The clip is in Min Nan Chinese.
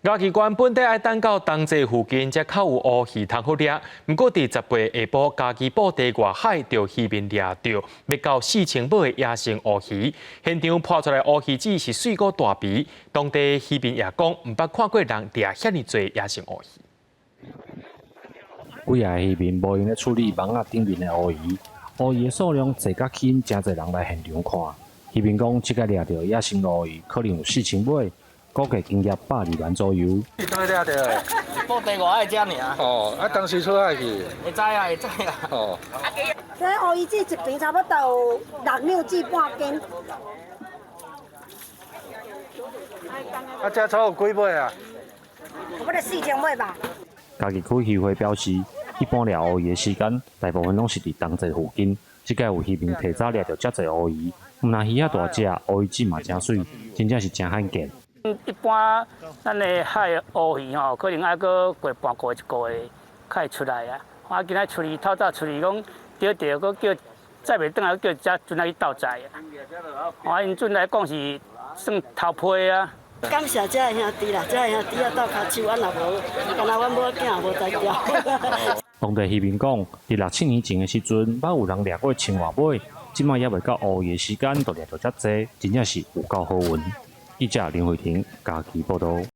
嘉義縣本底愛等到冬節附近才較有烏魚通好掠，毋過佇18下晡，嘉義埔地外海就漁民掠著欲到4000尾的野生烏魚，現場破出來烏魚子是媠閣大肥，當地漁民也講毋捌看過人掠遐爾濟野生烏魚。幾个漁民無閒咧處理網仔頂面的烏魚，烏魚的數量濟甲吸引誠濟人來現場看。漁民講，這擺掠著野生烏魚可能有4000尾，估計金額120萬左右。佇佗掠著的？埔地外海遮爾。哦，啊，當時出海去？會知啊，會知啊。哦。這烏魚子一坪差不多有6兩至半斤。啊，這草有幾尾啊？差不多4000尾吧。嘉義區漁會表示，一般掠烏魚的時間，大部分攏是佇冬節附近。這擺有漁民提早掠著遮濟烏魚，毋但魚仔大隻，烏魚子嘛誠媠，真正是誠罕見。一般咱的海烏魚吼，可能愛閣過半個月一個月才會出來啊。啊，今仔出去透早出去講釣著，閣叫載袂轉來，叫遮船仔去鬥載啊。啊，𪜶陣來講是算頭批啊。感謝遮的兄弟啦，遮的兄弟仔鬥跤手，啊若無，敢若阮某囝無才調。當地漁民講，佇六七年前的時陣，捌有人掠過千外尾，這擺猶未到烏魚的時間，就掠著遮濟，真正是有夠好運。記者林慧婷嘉義報導。